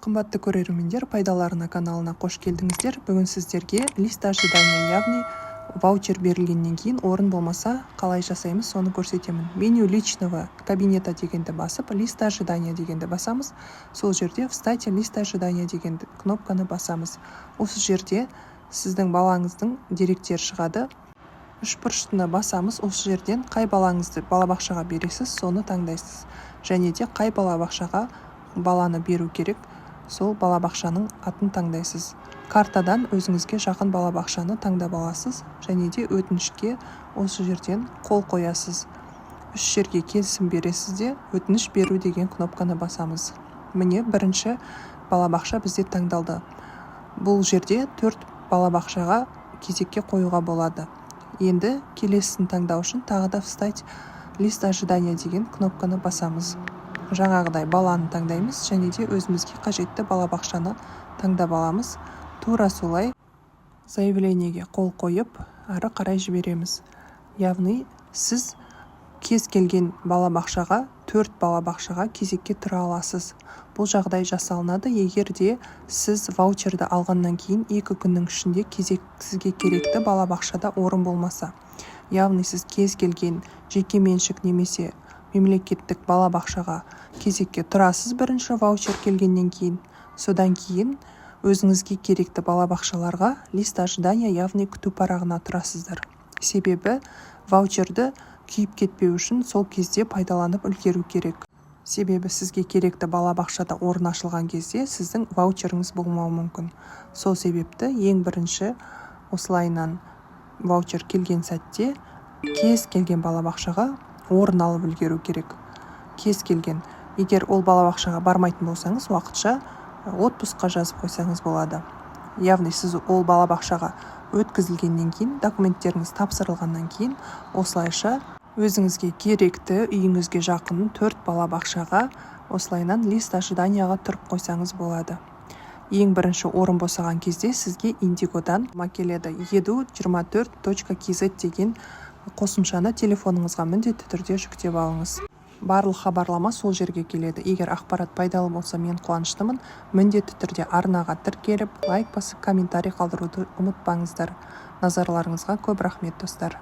Қымбатты көрермендер, «Пайдалы арна» каналына қош келдіңіздер! Бүгін сіздерге лист ожидания, яғни ваучер берілгеннен кейін орын болмаса, қалай жасаймыз, соны көрсетемін. «Меню личного кабинета» дегенді басып, «Лист ожидания» дегенді басамыз. Сол жерде «Встать в лист ожидания» деген кнопканы басамыз. Осы жерде сіздің балаңыздың деректері шығады. Үшбұрыштыны басамыз. Осы жерден қай балаңызды балабақшаға бересіз, соны таңдайсыз және де қай балабақшаға баланы беру керек, сол балабақшаның атын таңдайсыз. Картадан өзіңізге жақын балабақшаны таңдап аласыз және де өтінішке осы жерден қол қоясыз. Үш жерге келісім бересіз де, «Өтініш беру» деген кнопканы басамыз. Міне, бірінші балабақша бізде таңдалды. Бұл жерде төрт балабақшаға кезекке қоюға болады. Енді келесісін таңдау үшін тағы да «Встать лист ожидания» деген кнопканы басамыз. Жаңағыдай баланы таңдаймыз және де өзімізге қажетті балабақшаны таңдап аламыз. Тура солай заявлениеге қол қойып, ары қарай жібереміз. Яғни сіз кез келген балабақшаға, төрт балабақшаға кезекке тұра аласыз. Бұл жағдай жасалынады, егер де сіз ваучерді алғаннан кейін 2 күннің ішінде кезек сізге керекті балабақшада орын болмаса. Яғни сіз кез келген жекеменшік немесе мемлекеттік балабақшаға кезекке тұрасыз бірінші ваучер келгеннен кейін. Содан кейін өзіңізге керекті балабақшаларға лист ожидания, яғни күту парағына тұрасыздар. Себебі ваучерді күйіп кетпеу үшін сол кезде пайдаланып үлгеру керек. Себебі сізге керекті балабақшада орын ашылған кезде сіздің ваучеріңіз болмауы мүмкін. Сол себепті ең бірінші осылайынан ваучер келген сәтте кез келген балабақшаға орын алып үлгеру керек. Кез келген, егер ол балабақшаға бармайтын болсаңыз, уақытша отпускқа жазып қойсаңыз болады. Яғни сіз ол балабақшаға өткізілгеннен кейін, документтеріңіз тапсырылғаннан кейін, осылайша өзіңізге керекті, үйіңізге жақын төрт балабақшаға осылайынан лист ожиданияға тұрып қойсаңыз болады. Ең бірінші орын босаған кезде сізге Индигодан келеді. edu24.kz деген қосымшаны телефоныңызға міндетті түрде жүктеп алыңыз. Барлық хабарлама сол жерге келеді. Егер ақпарат пайдалы болса, мен қуаныштымын. Міндетті түрде арнаға тіркеліп, лайк басып, комментарий қалдыруды ұмытпаңыздар. Назарларыңызға көп рахмет, достар!